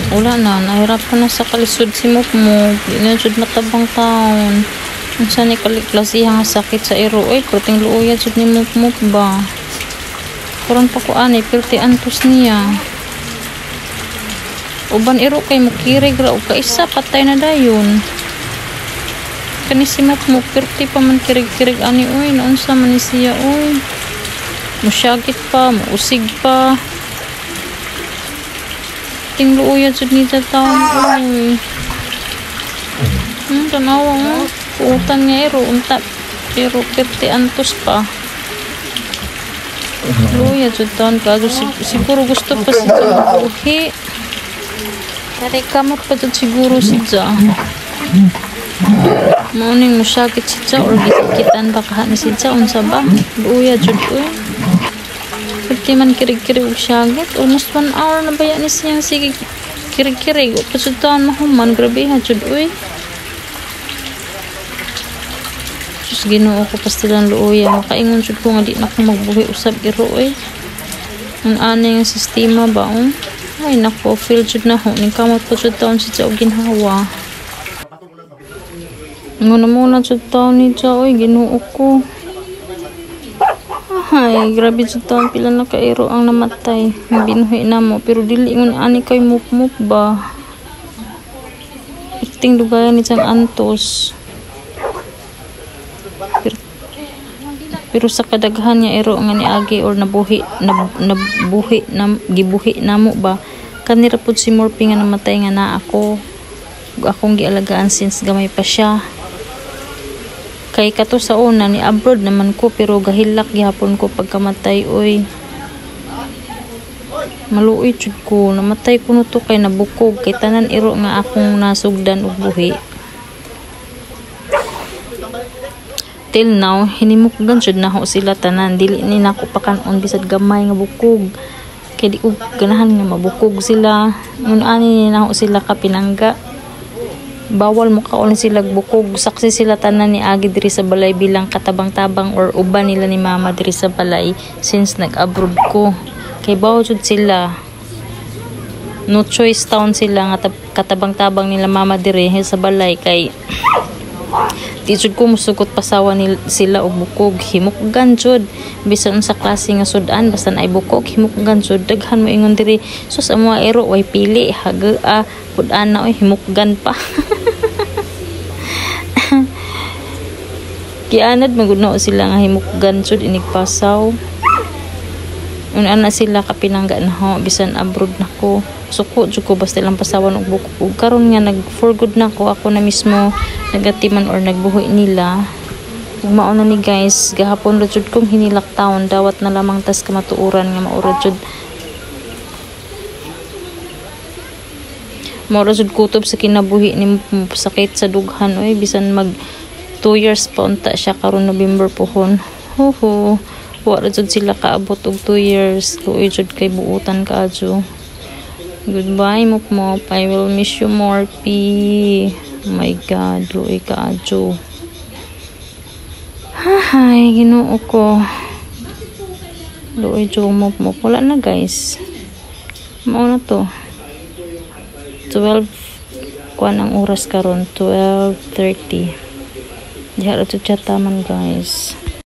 Wala na, nahirapan na sa kalisod si Mukmuk. Di na jud matabang taon. Unsa ni klasiha nga sakit sa iro oy, perting luoya jud ni Mukmuk ba. Karon pa ko ani perti antos niya. Uban iro kay mukirig ra og kaisa patay na dayon. Kani si Mukmuk perti pa man kirig-kirig ani oy, naunsa man ni siya oy. Musyagit pa, muusig pa. Ting luoya jud ni sa taon oy. Tanawa nga. Puutan nga iro, unta. Pero perti antos pa. Luya jud taon ka. Siguro gusto pa siya mabuhi. Kare kamot pa jud siguro si Ja. Mauning musakit si Ja or gisakitan ba kaha ni si Ja unsa ba? Luya jud oy. Perti man kirig-kirig og syagit. Almost 1 hour na baya ni siyang sige kirig-kirig. Pa jud taon mahuman, grabe ha jud oy. Sus, Ginoo ko pastilan luoya. Makaingon jud ko nga di na ko magbuhi usab iro oy. Ang ani nga sistema ba oh? Ay nako, feel jud na ho ning kamot pa jud taon si Ja og ginhawa. Nguna muna jud taon ni Ja oy, Ginoo ko. Ay, grabe jud taon pila na kairo ang namatay. Binuhi na mo pero dili ngon ani kay Mukmuk ba. Perting dugayan ni Jang antos. Pero sa kadaghan nga iro nga niagi or nabuhi nabuhi na gibuhi namo ba, kanira pud si Morphe nga namatay nga naa ako ug akong gialagaan since gamay pa siya. Kay kato sa una ni abroad naman ko pero gahilak gihapon ko pagkamatay oy. Maluoy jud ko, namatay kuno to kay nabukog kay tanan iro nga akong nasugdan og buhi. Till now, hinimukgan jud nako sila tanan. Dili ni nako pakan-on bisag gamay nga bukog. Kay di ko ganahan nga mabukog sila. Ngun ani ni nako sila kapinangga. Bawal mo kaon sila bukog. Saksi sila tanan ni agi diri sa balay bilang katabang-tabang or uban nila ni mama diri sa balay since nag-abroad ko. Kay bawal jud sila. No choice town sila nga katabang-tabang nila mama diri sa balay kay di jud ko musugot pasawa ni sila og bukog. Himukgan jud bisan unsa klase nga sudan basta naay bukog himukgan jud. Daghan mo ingon diri sus amo ero way pili hagaa pud-an na oy himukgan pa. Gianad man gud na sila nga himukgan jud inig pasaw. Una na sila kapinangga na ho bisan abroad na ko. Suko jud ko basta ilang pasawan og bukog. Ug karon nga nag for good na ko, ako na mismo nagatiman or nagbuhi nila. Ug mao na ni guys, gahapon ra jud kong hinilak taon, dawat na lamang tas kamatuoran nga mao ra jud. Mao ra jud kutob sa kinabuhi ni sakit sa dughan oy bisan mag 2 years pa unta siya karon November pohon. Huhu, wa ra jud sila kaabot og 2 years. Luoy jud kay buutan kaadyo. Goodbye, Mukmuk. I will miss you more, P. Oh my God, luoy kaadyo. Hay, Ginoo ko. Luoy jud Mukmuk. Wala na guys. Mao na to. 12 kuan ang oras karon, 12:30. Diha ra jud siya taman guys.